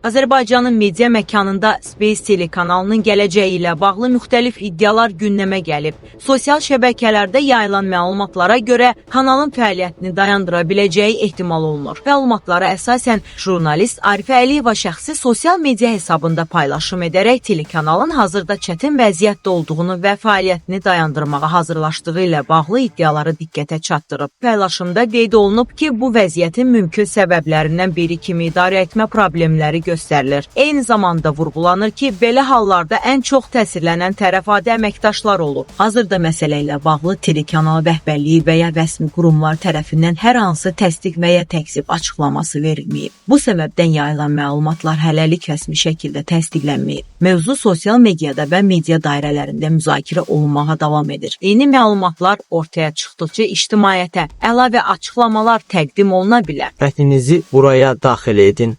Azərbaycanın media məkanında Space telekanalının gələcəyi ilə bağlı müxtəlif iddialar gündəmə gəlib. Sosial şəbəkələrdə yayılan məlumatlara görə kanalın fəaliyyətini dayandıra biləcəyi ehtimal olunur. Məlumatlara əsasən jurnalist Arifə Əliyeva şəxsi sosial media hesabında paylaşım edərək telekanalın hazırda çətin vəziyyətdə olduğunu və fəaliyyətini dayandırmağa hazırlaşdığı ilə bağlı iddiaları diqqətə çatdırıb. Paylaşımda qeyd olunub ki, bu vəziyyətin mümkün səbəblərindən biri kimi idarə etmə problemləri göstərilir. Eyni zamanda vurğulanır ki, belə hallarda ən çox təsirlənən tərəf adi əməkdaşlar olur. Hazırda məsələ ilə bağlı telekanal rəhbərliyi və ya rəsmi qurumlar tərəfindən hər hansı təsdiq və ya təkzib açıqlaması verilməyib. Bu səbəbdən yayılan məlumatlar hələlik rəsmi şəkildə təsdiqlənməyib. Mövzu sosial mediada və media dairələrində müzakirə olunmağa davam edir. Yeni məlumatlar ortaya çıxdıqca ictimaiyyətə əlavə açıqlamalar təqdim oluna bilər. Mətninizi buraya daxil edin.